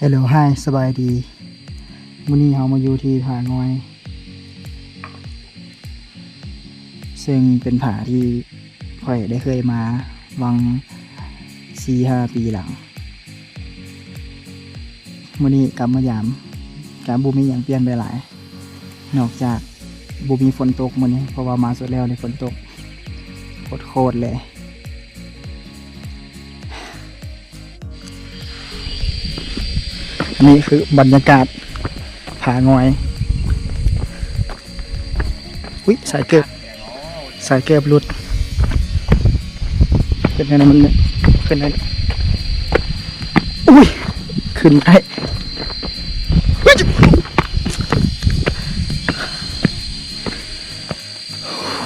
Hello Hi ສະບາຍດີ. ມື້ນີ້ເຮົາມາຢູ່ທີ່ຜາງອຍ ເຊິ່ງເປັນຜາທີ່ຂ້ອຍໄດ້ເຄີຍມາຫວ່າງສີ່ຫ້າປີຫຼັງ. ມື້ນີ້ກັບມາຢາມ ກະບໍ່ມີຫຍັງປ່ຽນໄປຫຼາຍ ນອກຈາກບໍ່ມີຝົນຕົກມື້ນີ້ ເພາະວ່າມາສຸດແລ້ວນີ້ຝົນຕົກໂຄດໆເລີຍ. ອັນນີ້ຄືບັນຍາກາດຜາງອຍ. ອຸ້ຍ ສາຍເກີບ ສາຍເກີບຫຼຸດ. ເປັນແນວໃດມັນຂຶ້ນໄດ້? ອຸ້ຍ ຂຶ້ນໄດ້.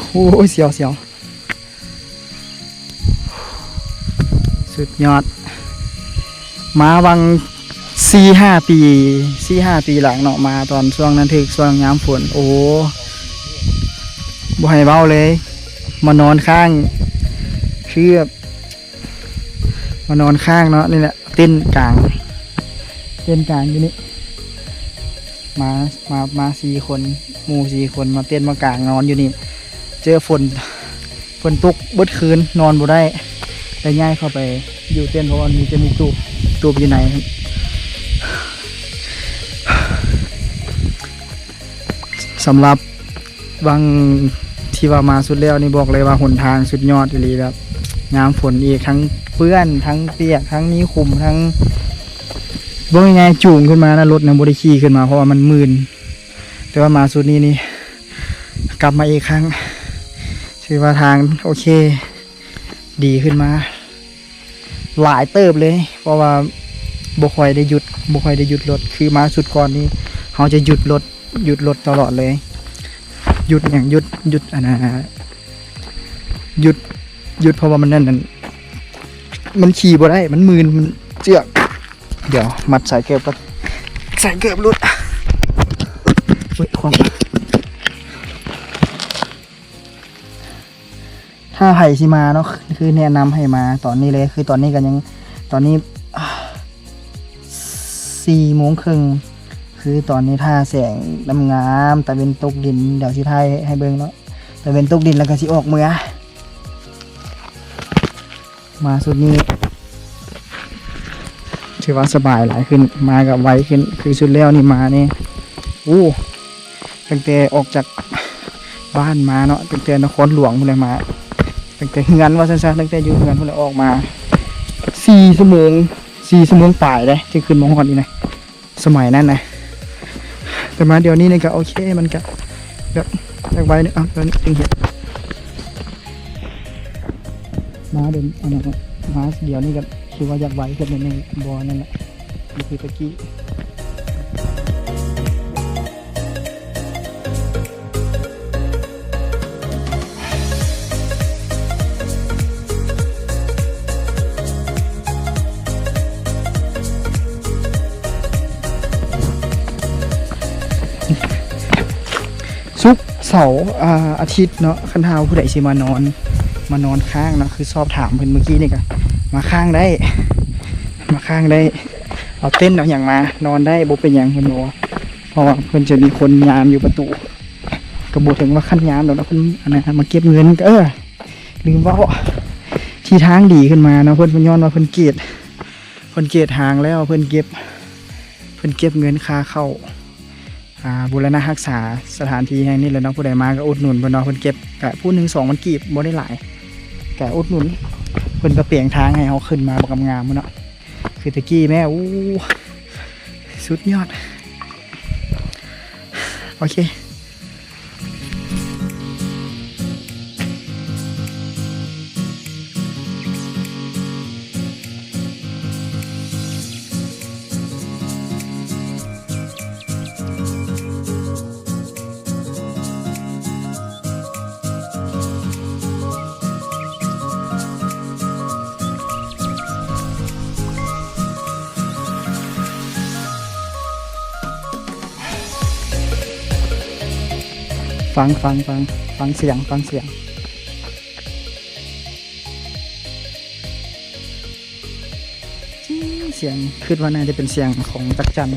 ໂອ້ຍ ສຽວ ສຽວ. ສຸດຍອດ. ມາຫວ່າງສີ່ຫ້າປີ ສີ່ຫ້າປີຫຼັງເນາະ ມາຕອນຊ່ວງນັ້ນຖືກຊ່ວງຍາມຝົນ ໂອ້ ບໍ່ໃຫ້ເວົ້າເລີຍ. ມານອນຄ້າງ ຄືແບບ ມານອນຄ້າງເນາະ ນີ້ແຫຼະ ເຕັນກາງ ເຕັນກາງຢູ່ນີ້. ມາ ມາ ມາສີ່ຄົນ ໝູ່ສີ່ຄົນ ມາເຕັນມາກາງນອນຢູ່ນີ້. ເຈີຝົນ ຝົນຕົກເບິດຄືນ ນອນບໍ່ໄດ້ ໄດ້ຍ້າຍເຂົ້າໄປຢູ່ເຕັນ ເພາະວ່າມີແຕ່ມີຕູບ ຕູບຢູ່ໃນ. ສຳລັບຫວ່າງທີ່ວ່າມາສຸດແລ້ວນີ້ ບອກເລີຍວ່າຫົນທາງສຸດຍອດອີ່ຫຼີ ແບບຍາມຝົນອີກ ທັງເປື້ອນ ທັງປຽກ ທັງມີຂຸມ ທັງ ເວົ້າງ່າຍໆ ຈູງຂຶ້ນມານະ ລົດນະບໍ່ໄດ້ຂີ່ຂຶ້ນມາ ເພາະວ່າມັນມື່ນ. ແຕ່ວ່າມາຊຸດນີ້ນີ້ ກັບມາອີກຄັ້ງ ຖືວ່າທາງໂອເຄ ດີຂຶ້ນມາຫຼາຍເຕີບເລີຍ ເພາະວ່າບໍ່ຄ່ອຍໄດ້ຢຸດ ບໍ່ຄ່ອຍໄດ້ຢຸດລົດ. ຄືມາຊຸດກ່ອນນີ້ ເຮົາຈະຢຸດລົດ ຢຸດລົດຕະຫຼອດເລີຍ. ຢຸດຫຍັງ? ຢຸດ ຢຸດ ອັນນ່າ ຢຸດ ຢຸດ ເພາະວ່າມັນນັ້ນ ມັນຂີ່ບໍ່ໄດ້ ມັນມື່ນ ມັນເຈື່ອນ. ດຽວມັດສາຍເກີບກ່ອນ ສາຍເກີບຫຼຸດ. ເຮີ້ຍ ຄວາມ ຖ້າໃຜຊິມາເນາະ ຄືແນະນຳໃຫ້ມາຕອນນີ້ເລີຍ. ຄືຕອນນີ້ກໍຍັງ ຕອນນີ້ ສີ່ໂມງເຄິ່ງ ຄືຕອນນີ້ຖ້າແສງງາມໆ ຕາເວັນຕົກດິນ ດຽວຊິຖ່າຍໃຫ້ເບິ່ງເນາະ. ຕາເວັນຕົກດິນແລ້ວກໍຊິອອກເມືອ. ມາຊຸດນີ້ຖືວ່າສະບາຍຫຼາຍຂຶ້ນ ມາກໍໄວຂຶ້ນ. ຄືຊຸດແລ້ວນີ້ມານີ້ ໂອ້ ຕັ້ງແຕ່ອອກຈາກບ້ານມາເນາະ ຕັ້ງແຕ່ນະຄອນຫຼວງພຸ້ນແຫຼະມາ ຕັ້ງແຕ່ເຮືອນວ່າຊັ້ນຊະ ຕັ້ງແຕ່ຢູ່ເຮືອນພຸ້ນແຫຼະ ອອກມາສີ່ຊົ່ວໂມງ ສີ່ຊົ່ວໂມງປາຍເດ້ ຈຶ່ງຂຶ້ນມາຮອດນີ້ນະ. ສະໄໝນັ້ນນະ ແຕ່ມາດຽວນີ້ນີ້ກໍໂອເຄ ມັນກໍແບບຢາກໄວເນາະ. ເອົາ ຕອນນີ້ຈຶ່ງເຫັນ ມາເດີ ອັນນັ້ນ ມາດຽວນີ້ກໍຄືວ່າຢາກໄວຂຶ້ນໜ້ອຍໜຶ່ງ ບໍ່ນັ້ນແຫຼະ ບໍ່ຄືແຕ່ກີ້. ສຸກ ເສົາ ອາ ອາທິດເນາະ ຄັນຖ້າຜູ້ໃດຊິມານອນ ມານອນຄ້າງເນາະ ຄືສອບຖາມເພິ່ນມື້ກີ້ນີ້ກໍມາຄ້າງໄດ້ ມາຄ້າງໄດ້ ເອົາເຕັນເອົາຫຍັງມານອນໄດ້ ບໍ່ເປັນຫຍັງເພິ່ນບອກ ເພາະວ່າເພິ່ນຈະມີຄົນຍາມຢູ່ປະຕູ ກໍບໍ່ເຖິງວ່າຂັ້ນຍາມດອກເນາະ ເພິ່ນ ອັນນັ້ນ ມາເກັບເງິນ. ເອີ ລືມເວົ້າ ທີ່ທາງດີຂຶ້ນມາເນາະ ເພິ່ນ ເພິ່ນຍ້ອນວ່າເພິ່ນເກດ ເພິ່ນເກດທາງແລ້ວ ເພິ່ນເກັບ ເພິ່ນເກັບເງິນຄ່າເຂົ້າ ອ່າ ບູລະນະຮັກສາສະຖານທີ່ແຫ່ງນີ້ແຫຼະເນາະ. ຜູ້ໃດມາກໍອຸດໜູນເພິ່ນເນາະ ເພິ່ນເກັບກະຜູ້ໜຶ່ງສອງພັນກີບ ບໍ່ໄດ້ຫຼາຍ ກະອຸດໜູນ. ເພິ່ນກໍແປງທາງໃຫ້ເຮົາຂຶ້ນມາບັກງາມໆເນາະ ຄືແຕ່ກີ້ແມ້. ໂອ້ ສຸດຍອດ. ໂອເຄ. ຟັງ ຟັງ ຟັງ ຟັງສຽງ ຟັງສຽງ. ສຽງ ຄິດວ່າໜ້າຈະເປັນສຽງຂອງຈັກຈັ່ນ.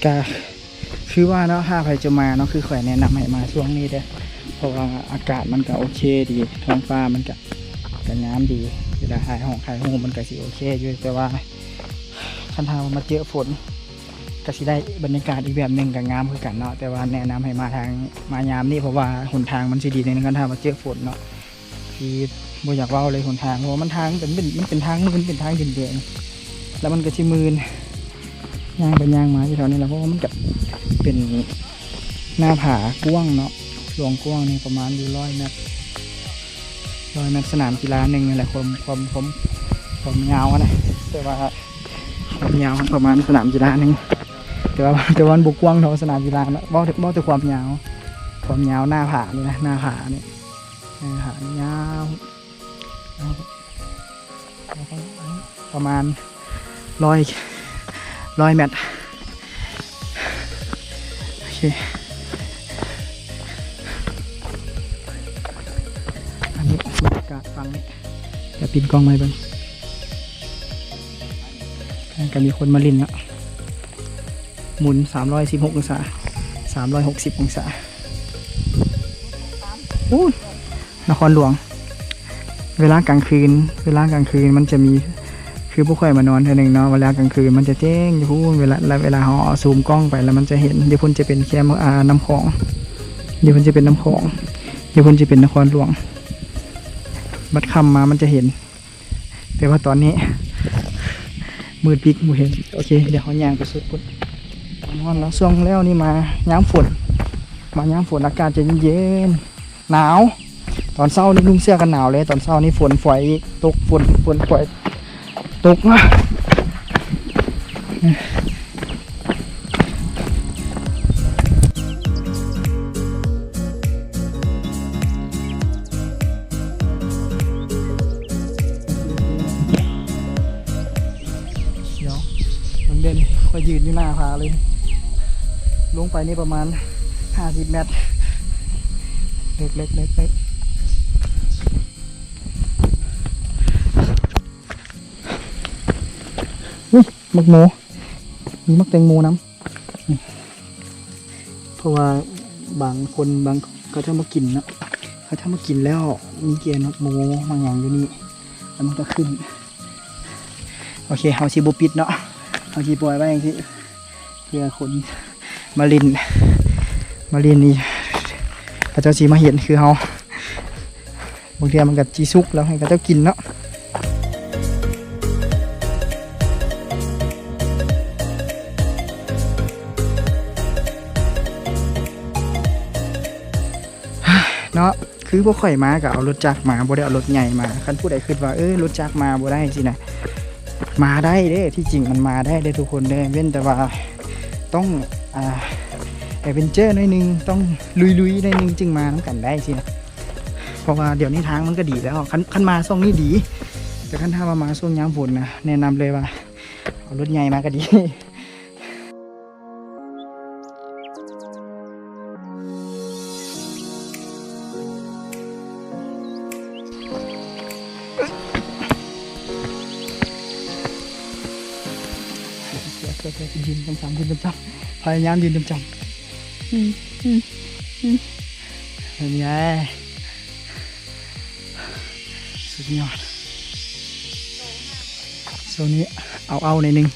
ກະຄືວ່າເນາະ ຖ້າໃຜຈະມາເນາະ ຄືຂ້ອຍແນະນຳໃຫ້ມາຊ່ວງນີ້ເດີ້ ເພາະວ່າອາກາດມັນກະໂອເຄດີ ທ້ອງຟ້າມັນກະ ກະງາມດີ ເວລາຖ່າຍຮູບ ຖ່າຍຮູບມັນກະຊິໂອເຄຢູ່ ແຕ່ວ່າຄັນຖ້າວ່າມາເຈີຝົນ ກະຊິໄດ້ບັນຍາກາດອີກແບບໜຶ່ງ ກະງາມຄືກັນເນາະ ແຕ່ວ່າແນະນຳໃຫ້ມາທາງ ມາຍາມນີ້ ເພາະວ່າຫົນທາງມັນຊິດີໜ້ອຍໜຶ່ງ ຄັນຖ້າວ່າເຈີຝົນເນາະ ທີ່ບໍ່ຢາກເວົ້າເລີຍຫົນທາງ ເພາະວ່າມັນທາງເປັນ ເປັນ ມັນເປັນທາງມື່ນ ເປັນທາງດິນແດງ ແລ້ວມັນກະຊິມື່ນ ຍ່າງໄປຍ່າງມາຢູ່ແຖວນີ້ແຫຼະ ເພາະວ່າມັນກະເປັນໜ້າຜາກວ້າງເນາະ ລວງກວ້າງນີ້ປະມານຢູ່ຮ້ອຍແມັດ ຮ້ອຍແມັດ ສະໜາມກິລາໜຶ່ງນີ້ແຫຼະ ຄວາມ ຄວາມ ຄວາມ ຄວາມຍາວຫັ້ນນະ ແຕ່ວ່າຄວາມຍາວປະມານສະໜາມກິລາໜຶ່ງ ແຕ່ວ່າ ແຕ່ວ່າມັນບໍ່ກວ້າງເທົ່າສະໜາມກິລາເນາະ ເວົ້າ ເວົ້າແຕ່ຄວາມຍາວ ຄວາມຍາວໜ້າຜານີ້ນະ ໜ້າຜານີ້ ເອີ ຫາງຍາວ ປະມານຮ້ອຍ ຮ້ອຍແມັດ ໂອເຄ ອັນນີ້ບັນຍາກາດຝັ່ງນີ້ ດຽວປິ່ນກ້ອງໃຫ້ເບິ່ງ ກະມີຄົນມາຫຼິ້ນເນາະ ໝູນສາມຮ້ອຍສິບຫົກອົງສາ ສາມຮ້ອຍຫົກສິບອົງສາ ອູ້ນ ນະຄອນຫຼວງ ເວລາກາງຄືນ ເວລາກາງຄືນມັນຈະມີ ຄືພວກຂ້ອຍມານອນເທື່ອໜຶ່ງເນາະ ເວລາກາງຄືນມັນຈະແຈ້ງຢູ່ພຸ້ນ ເວລາ ແລະ ເວລາເຮົາຊູມກ້ອງໄປແລ້ວມັນຈະເຫັນ ຢູ່ພຸ້ນຈະເປັນແຄມ ອ່າ ນ້ຳຂອງ ຢູ່ພຸ້ນຈະເປັນນ້ຳຂອງ ຢູ່ພຸ້ນຈະເປັນນະຄອນຫຼວງ ບັດຄ່ຳມາມັນຈະເຫັນ ແຕ່ວ່າຕອນນີ້ມືດປິກ ບໍ່ເຫັນ ໂອເຄ ດຽວເຮົາຍ່າງໄປສຸດພຸ້ນ ຮ້ອນແລ້ວ ຊ່ວງແລ້ວນີ້ມາຍາມຝົນ ມາຍາມຝົນອາກາດຈະເຢັນໆ ໜາວ ຕອນເຊົ້ານີ້ນຸ່ງເສື້ອກັນໜາວເລີຍ ຕອນເຊົ້ານີ້ຝົນຝອຍຕົກ ຝົນ ຝົນຝອຍຕົກມາ ດຽວ ເບິ່ງເດ້ນີ້ ຂ້ອຍຢືນຢູ່ໜ້າຜາເລີຍ ລົງໄປນີ້ປະມານຫ້າສິບແມັດ ເລິກໆ ເລິກໆ ອຸ້ຍ ໝາກໂມ ມີໝາກແຕງໂມນຳ ເພາະວ່າບາງຄົນ ບາງ ເຂົາເຈົ້າມາກິນເນາະ ເຂົາເຈົ້າມາກິນແລ້ວມີແກ່ນໝາກໂມ ໝາກຫຍັງຢູ່ນີ້ ແລ້ວມັນກະຂຶ້ນ ໂອເຄ ເຮົາຊິບໍ່ປິດເນາະ ເຮົາຊິປ່ອຍໄວ້ຈັ່ງຊີ້ ເພື່ອຄົນມາຫຼິ້ນ ມາຫຼິ້ນນີ້ ເຂົາເຈົ້າຊິມາເຫັນຄືເຮົາ ບາງເທື່ອມັນກະຊິສຸກແລ້ວໃຫ້ເຂົາເຈົ້າກິນເນາະ ເນາະ ຄືພວກຂ້ອຍມາກະເອົາລົດຈັກມາ ບໍ່ໄດ້ເອົາລົດໃຫຍ່ມາ ຄັນຜູ້ໃດຄິດວ່າ ເອີ ລົດຈັກມາບໍ່ໄດ້ຊີ້ນະ ມາໄດ້ເດ້ ທີ່ຈິງມັນມາໄດ້ເດ້ທຸກຄົນເດ້ ເວັ້ນແຕ່ວ່າຕ້ອງ ອ່າ ແອເວັນເຈີໜ້ອຍໜຶ່ງ ຕ້ອງລຸຍໆໜ້ອຍໜຶ່ງ ຈຶ່ງມານຳກັນໄດ້ຊີ້ນະ ເພາະວ່າດຽວນີ້ທາງມັນກະດີແລ້ວ ຄັນ ຄັນມາຊ່ວງນີ້ດີ ແຕ່ຄັນຖ້າວ່າມາຊ່ວງຍາມຝົນນະ ແນະນຳເລີຍວ່າເອົາລົດໃຫຍ່ມາກະດີ. ຢືນຕ່ຳໆ ຢືນຕ່ຳໆ ພະຍາຍາມຢືນຕ່ຳໆ ອືມ ອືມ ອືມ ເປັນໄງ? ສຸດຍອດ ຊ່ວງນີ້ເອົາໆ ໜ້ອຍໜຶ່ງ.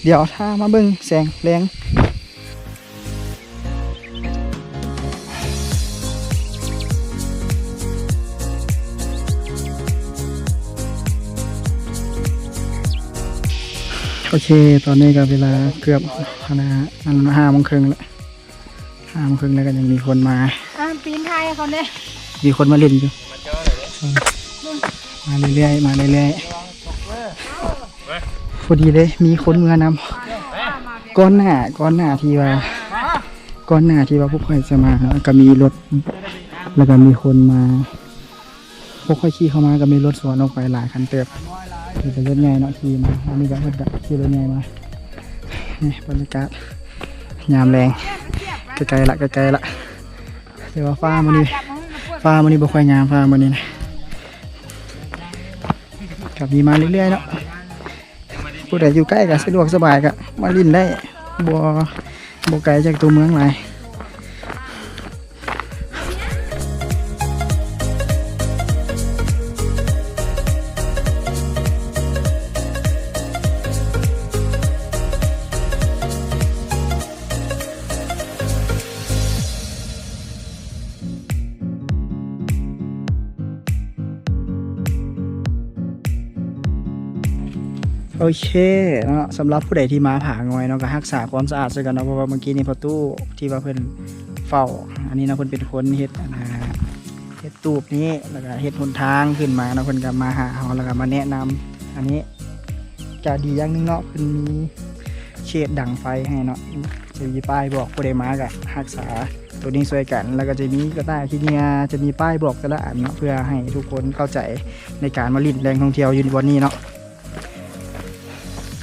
ດຽວຖ້າມາເບິ່ງແສງແລງ. ໂອ ໂອເຄ ຕອນນີ້ກໍເວລາເກືອບ ອັນນະ ອັນ ຫ້າໂມງເຄິ່ງແລ້ວ ຫ້າໂມງເຄິ່ງແລ້ວ ກໍຍັງມີຄົນມາ ອ່າ ປີນຖ່າຍເຂົາແດ່ ມີຄົນມາຫຼິ້ນຢູ່ ມາເລື້ອຍໆ ມາເລື້ອຍໆ ພໍດີເລີຍ ມີຄົນເມືອນຳ ກ່ອນໜ້າ ກ່ອນໜ້າທີ່ວ່າ ກ່ອນໜ້າທີ່ວ່າພວກຂ້ອຍຈະມາເນາະ ກໍມີລົດ ແລ້ວກໍມີຄົນມາ ພວກຂ້ອຍຂີ່ເຂົ້າມາກໍມີລົດສວນອອກໄປຫຼາຍຄັນເຕີບ ເປັນແຕ່ລົດໃຫຍ່ເນາະ ຂີ່ມາ ອັນນີ້ກໍເພິ່ນກໍຂີ່ລົດໃຫຍ່ມາ. ນີ້ບັນຍາກາດຍາມແລງ ໃກ້ໆລະ ໃກ້ໆລະ ແຕ່ວ່າຟ້າມື້ນີ້ ຟ້າມື້ນີ້ບໍ່ຄ່ອຍງາມ ຟ້າມື້ນີ້ນະ ກໍມີມາເລື້ອຍໆເນາະ. ຜູ້ໃດຢູ່ໃກ້ກໍສະດວກສະບາຍກໍມາຫຼິ້ນໄດ້ ບໍ່ ບໍ່ໄກຈາກຕົວເມືອງຫຼາຍ. ໂອເຄເນາະ ສຳລັບຜູ້ໃດທີ່ມາຜາງ່ອຍເນາະ ກໍຮັກສາຄວາມສະອາດໃສ່ກັນເນາະ ເພາະວ່າເມື່ອກີ້ນີ້ພໍ່ຕູ້ທີ່ວ່າເພິ່ນເຝົ້າ ອັນນີ້ເນາະ ເພິ່ນເປັນຄົນເຮັດ ອັນນາ ເຮັດຕູບນີ້ ແລ້ວກໍເຮັດຫົນທາງຂຶ້ນມາເນາະ ເພິ່ນກໍມາຫາເຮົາ ແລ້ວກໍມາແນະນຳ ອັນນີ້ ກະດີຢ່າງໜຶ່ງເນາະ ເພິ່ນມີເຂດດັງໄຟໃຫ້ເນາະ ຈະມີປ້າຍບອກ ຜູ້ໃດມາກະຮັກສາໂຕນີ້ຊ່ວຍກັນ ແລ້ວກໍຈະມີກະຕ່າຂີ້ເຫຍື້ອ ຈະມີປ້າຍບອກແຕ່ລະອັນເນາະ ເພື່ອໃຫ້ທຸກຄົນເຂົ້າໃຈໃນການມາຫຼິ້ນແຫຼ່ງທ່ອງທ່ຽວຢູ່ບ່ອນນີ້ເນາະ.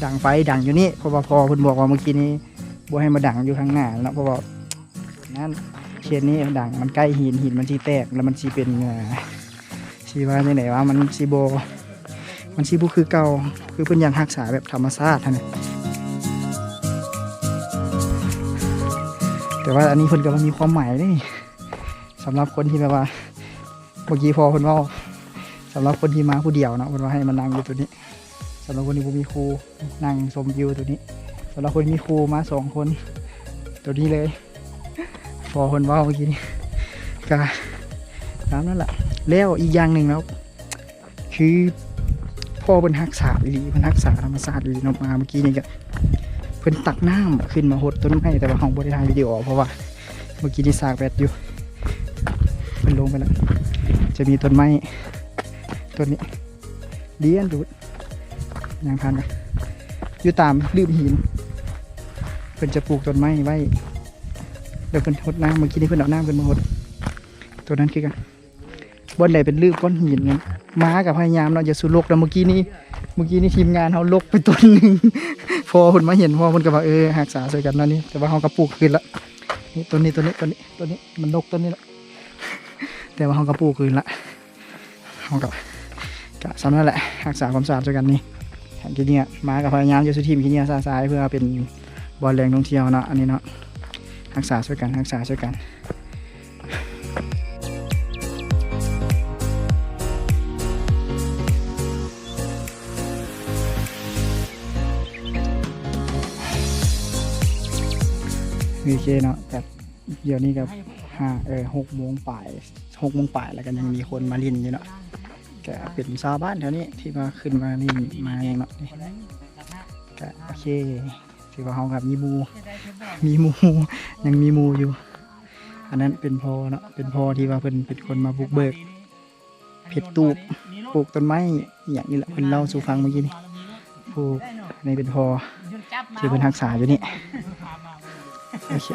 ດັງໄຟດັງຢູ່ນີ້ ເພາະວ່າພໍ່ເພິ່ນບອກວ່າເມື່ອກີ້ນີ້ບໍ່ໃຫ້ມາດັງຢູ່ຂ້າງໜ້າເນາະ ເພາະວ່າ ນັ້ນ ເຂດນີ້ດັງ ມັນໃກ້ຫີນ ຫີນມັນຊິແຕກ ແລ້ວມັນຊິເປັນ ເອີ ຊິວ່າຈັ່ງໃດວະ ມັນຊິບໍ່ ມັນຊິບໍ່ຄືເກົ່າ ຄືເພິ່ນຢາກຮັກສາແບບທຳມະຊາດຫັ້ນນະ. ແຕ່ວ່າອັນນີ້ເພິ່ນກໍບໍ່ມີຄວາມໝາຍເດ້ ສຳລັບຄົນທີ່ແບບວ່າ ເມື່ອກີ້ພໍ່ເພິ່ນເວົ້າ ສຳລັບຄົນທີ່ມາຜູ້ດຽວເນາະ ເພິ່ນວ່າໃຫ້ມານັ່ງຢູ່ໂຕນີ້ ສຳລັບຄົນທີ່ບໍ່ມີຄູ່ ນັ່ງຊົມວິວໂຕນີ້ ສຳລັບຄົນທີ່ມີຄູ່ມາສອງຄົນ ໂຕນີ້ເລີຍ ພໍເພິ່ນເວົ້າເມື່ອກີ້ນີ້ ກະຕາມນັ້ນລະ. ແລ້ວອີກຢ່າງໜຶ່ງເນາະ ຄືພໍ່ເພິ່ນຮັກສາອີ່ຫຼີ ເພິ່ນຮັກສາທຳມະຊາດອີ່ຫຼີເນາະ ມາເມື່ອກີ້ນີ້ກະ ເພິ່ນຕັກນ້ຳຂຶ້ນມາຫົດຕົ້ນໄມ້ ແຕ່ວ່າເຮົາບໍ່ໄດ້ຖ່າຍວິດີໂອ ເພາະວ່າເມື່ອກີ້ນີ້ຊາກແບັດຢູ່ ເພິ່ນລົງໄປແລ້ວ ຈະມີຕົ້ນໄມ້ຕົ້ນນີ້ ລຽນຢູ່ ຍ່າງຜ່ານກະ ຢູ່ຕາມລືບຫີນ ເພິ່ນຈະປູກຕົ້ນໄມ້ໄວ້ ແລ້ວເພິ່ນຫົດນ້ຳ ເມື່ອກີ້ນີ້ເພິ່ນເອົານ້ຳຂຶ້ນມາຫົດ ໂຕນັ້ນຄືກັນ ບ່ອນໃດເປັນລືບກ້ອນຫີນນັ້ນ ມາກໍພະຍາຍາມເນາະ ຢ່າສູ່ລົກເດີ ເມື່ອກີ້ນີ້ ເມື່ອກີ້ນີ້ທີມງານເຮົາລົກໄປຕົ້ນໜຶ່ງ ພໍເພິ່ນມາເຫັນ ພໍເພິ່ນກໍວ່າ ເອີ ຮັກສາຊ່ວຍກັນເນາະນີ້ ແຕ່ວ່າເຮົາກໍປູກຄືນລະ ນີ້ ຕົ້ນນີ້ ຕົ້ນນີ້ ຕົ້ນນີ້ ຕົ້ນນີ້ ມັນລົກຕົ້ນນີ້ລະ ແຕ່ວ່າເຮົາກໍປູກຄືນລະ ເຮົາກໍ ກະສ່ຳນັ້ນແຫຼະ ຮັກສາຄວາມສະອາດຊ່ວຍກັນນີ້ ຂີ້ເຫຍື້ອ ມາກໍພະຍາຍາມຢ່າສູ່ຖິ້ມຂີ້ເຫຍື້ອຊະຊາຍ ເພື່ອເປັນບ່ອນແຫຼ່ງທ່ອງທ່ຽວເນາະ ອັນນີ້ເນາະ ຮັກສາຊ່ວຍກັນ ຮັກສາຊ່ວຍກັນ. ໂອເຄເນາະ ແບບ ດຽວນີ້ກໍຫ້າ ເອີ ຫົກໂມງປາຍ ຫົກໂມງປາຍ ແລ້ວກໍຍັງມີຄົນມາຫຼິ້ນຢູ່ເນາະ ກໍເປັນຊາວບ້ານແຖວນີ້ທີ່ວ່າຂຶ້ນມາຫຼິ້ນມາຫຍັງເນາະ ນີ້ ກໍໂອເຄ ຖືວ່າເຮົາກໍມີໝູ່ ມີໝູ່ ຍັງມີໝູ່ຢູ່ ອັນນັ້ນເປັນພໍ່ເນາະ ເປັນພໍ່ທີ່ວ່າເພິ່ນເປັນຄົນມາບຸກເບີກ ເຮັດຕູບ ປູກຕົ້ນໄມ້ ອີ່ຫຍັງນີ້ແຫຼະ ເພິ່ນເລົ່າສູ່ຟັງເມື່ອກີ້ນີ້ ຜູ້ນີ້ເປັນພໍ່ທີ່ເພິ່ນຮັກສາຢູ່ນີ້ ໂອເຄ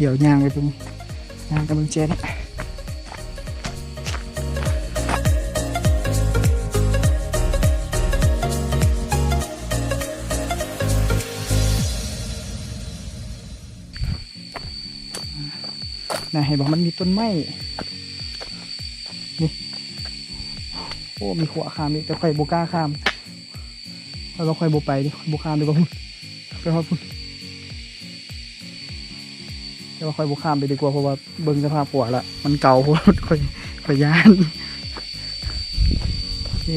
ດຽວຍ່າງໄປເບິ່ງ ຍ່າງໄປເບິ່ງແຈນ ນະ ເຫັນບໍ່ ມັນມີຕົ້ນໄມ້ນີ້ ໂອ້ ມີຂົວຂ້າມອີກ ແຕ່ຂ້ອຍບໍ່ກ້າຂ້າມ ຂ້ອຍວ່າຂ້ອຍບໍ່ໄປເດ້ ຂ້ອຍບໍ່ຂ້າມເດ້ ບໍ່ ໄປຮອດພຸ້ນ. ແຕ່ວ່າຂ້ອຍບໍ່ຂ້າມໄປດີກວ່າ ເພາະວ່າເບິ່ງສະພາບຂົວລະ ມັນເກົ່າໂພດ ຂ້ອຍ ຂ້ອຍຢ້ານ. ໂອເຄ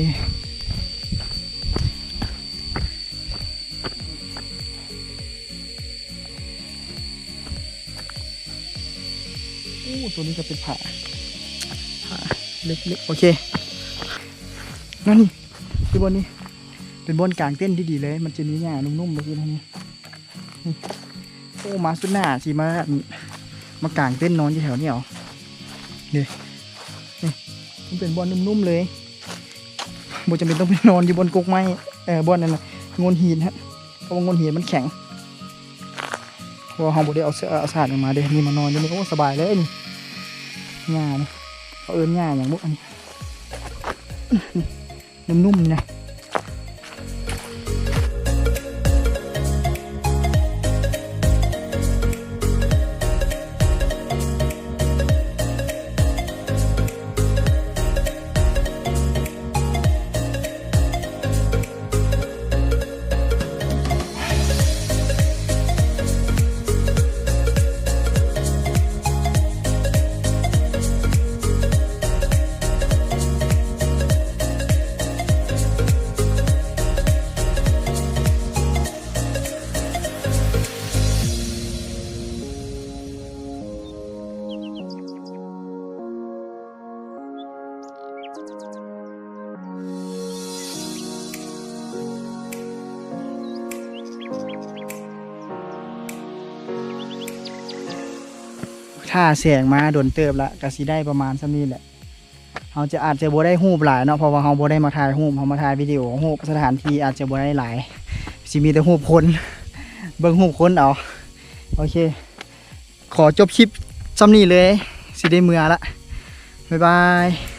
ໂອ້ ຕົວນີ້ກໍເປັນຜາ ຜາເລັກໆ. ໂອເຄ ນັ້ນ ຄືບ່ອນນີ້ ເປັນບ່ອນກາງເຕັນທີ່ດີເລີຍ ມັນຈະມີຫຍ້ານຸ້ມໆ ແບບນີ້ນະ. ນີ້ ໂອ້ ມາສຸດໜ້າຊິມາ ມາກາງເຕັນນອນຢູ່ແຖວນີ້ເອົາ. ນີ້ ນີ້ ມັນເປັນບ່ອນນຸ້ມໆ ເລີຍ ບໍ່ຈຳເປັນຕ້ອງໄປນອນຢູ່ບ່ອນກົກໄມ້ ເອີ ບ່ອນນັ້ນນະ ໂງ່ນຫີນຮະ ເພາະວ່າໂງ່ນຫີນມັນແຂງ. ເພາະວ່າເຮົາບໍ່ໄດ້ເອົາເສື້ອເອົາສາດຫຍັງມາເດ້ ນີ້ມານອນຢູ່ນີ້ ໂອ້ ສະບາຍເລີຍນີ້. ຫຍ້ານີ້ ເຂົາເອີ້ນຫຍ້າຫຍັງບຸ ອັນນີ້ ນຸ້ມໆ ນີ້ນະ. ຖ້າແສງມາດົນເຕີບລະ ກະຊິໄດ້ປະມານຊ່ຳນີ້ແຫຼະ. ເຮົາຈະ ອາດຈະບໍ່ໄດ້ຮູບຫຼາຍເນາະ ເພາະວ່າເຮົາບໍ່ໄດ້ມາຖ່າຍຮູບ ເຮົາມາຖ່າຍວິດີໂອ. ຮູບສະຖານທີ່ອາດຈະບໍ່ໄດ້ຫຼາຍ ຊິມີແຕ່ຮູບຄົນ ເບິ່ງຮູບຄົນເອົາ. ໂອເຄ ຂໍຈົບຄລິບຊ່ຳນີ້ເລີຍ ຊິໄດ້ເມືອລະ ບາຍບາຍ.